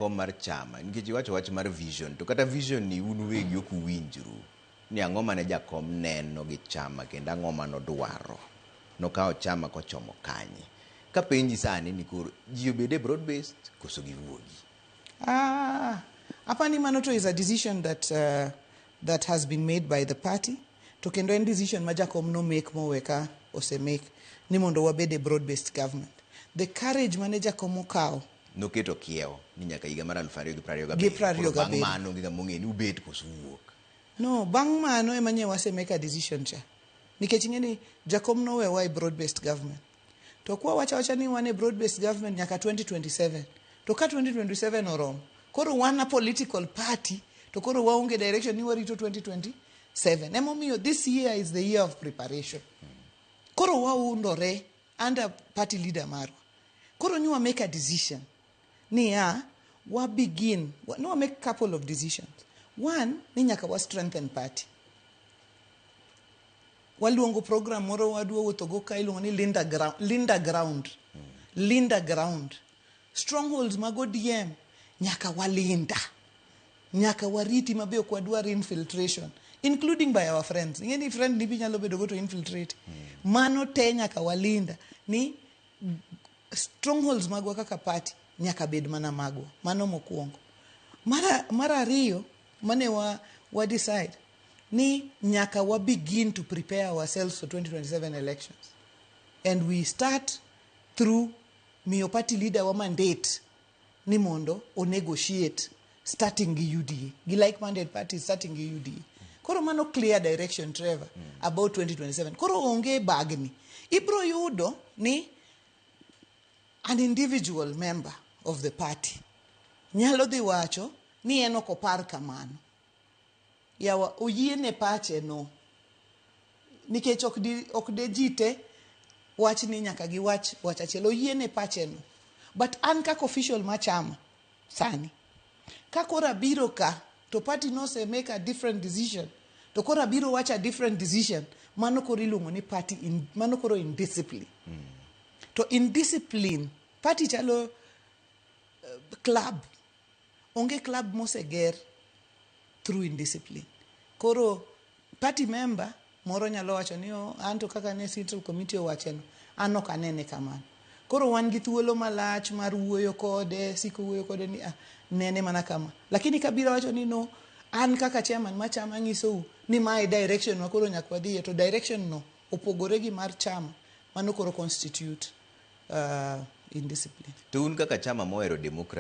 Kom mar chama, nikech iwacho wach mar vision, to kata vision ni un uwegi ok uwinjru ni ang'o mane jakom neno gi chama kendo ang'o manodwaro. Nokawo chama kochomo kanye? Kapenji sani ni koro ji obed e broad based koso giwuogi? Ah, apani mano to is a decision that has been made by the party, to kendo en decision ma jakom no make mowe ka ose make ni mondo wabed e broad based government. The courage mane jakom okawo Noketo kiewo ni nyaka higa mar 2027. Gi 27. Koro bang' mano onge ng'ama ong'eyo ni ubet koso uwuok. No, bang' mano ema nye wase make a decision cha. Nikech ing'e ni jakom nowewa e broad based government. To kwa wacho awacha ni wan e broad based government nyaka 2027. To ka 2027 oromo, koro wan a political party, to koro waonge direction ni warito 2027. Emomiyo this year is the year of preparation. Koro waundore under party leader marwa. Koro nyo make a decision niya wa begin no make couple of decisions. One, ni nyaka wa strengthen party. Waluongo program moro wadwa wuotho go ka iluongo ni Linda Ground, Linda Ground. Linda Ground. Strongholds mag ODM nyaka walinda. Nyaka wariti mabe ok wadwar infiltration, including by our friends. Ing'e ni friend ni binyalo bedo go to infiltrate. Mano te nyaka walinda ni strongholds magwa kaka party nyaka bed mana magwa. Mano mokwongo. Mar ariyo mane wa decide ni nyaka wa begin to prepare ourselves for 2027 elections. And we start through miyo party leader wa mandate ni mondo o negotiate starting gi UDA, gi like-minded parties starting gi UDA. Koro mano clear direction, Trevor, about 2027. Koro onge bagni. Ibro yudo ni an individual member of the party nyalo dhi wacho ni en ok opar kamano. Yawa oyiene pache no. Nikech ok de ji te wach ni nyaka giwach wach achiel. Oyiene pache no. But an kaka official ma chama sani, ka koro abiro ka to party nose make a different decision, to koro abiro wacho a different decision, mano koro iluongo ni party in, mano koro indiscipline. To indiscipline, party chalo club. Onge club moseger through indiscipline. Koro party member moro nyalo wacho ni, "Oh, anto kaka ne central committee owacheno, an ok anene kamano." Koro wan gi thuolo malach mar wuoyo kode, siko wuoyo kode ni, "Ah, nene mana kama." Lakini kabiro wacho ni, "No, an kaka chairman ma chama anyisou ni mae direction ma koro nyaka wadhiye," to direction no opogore gi mar chama, mano koro constitute indiscipline. To un kaka chama mohero democracy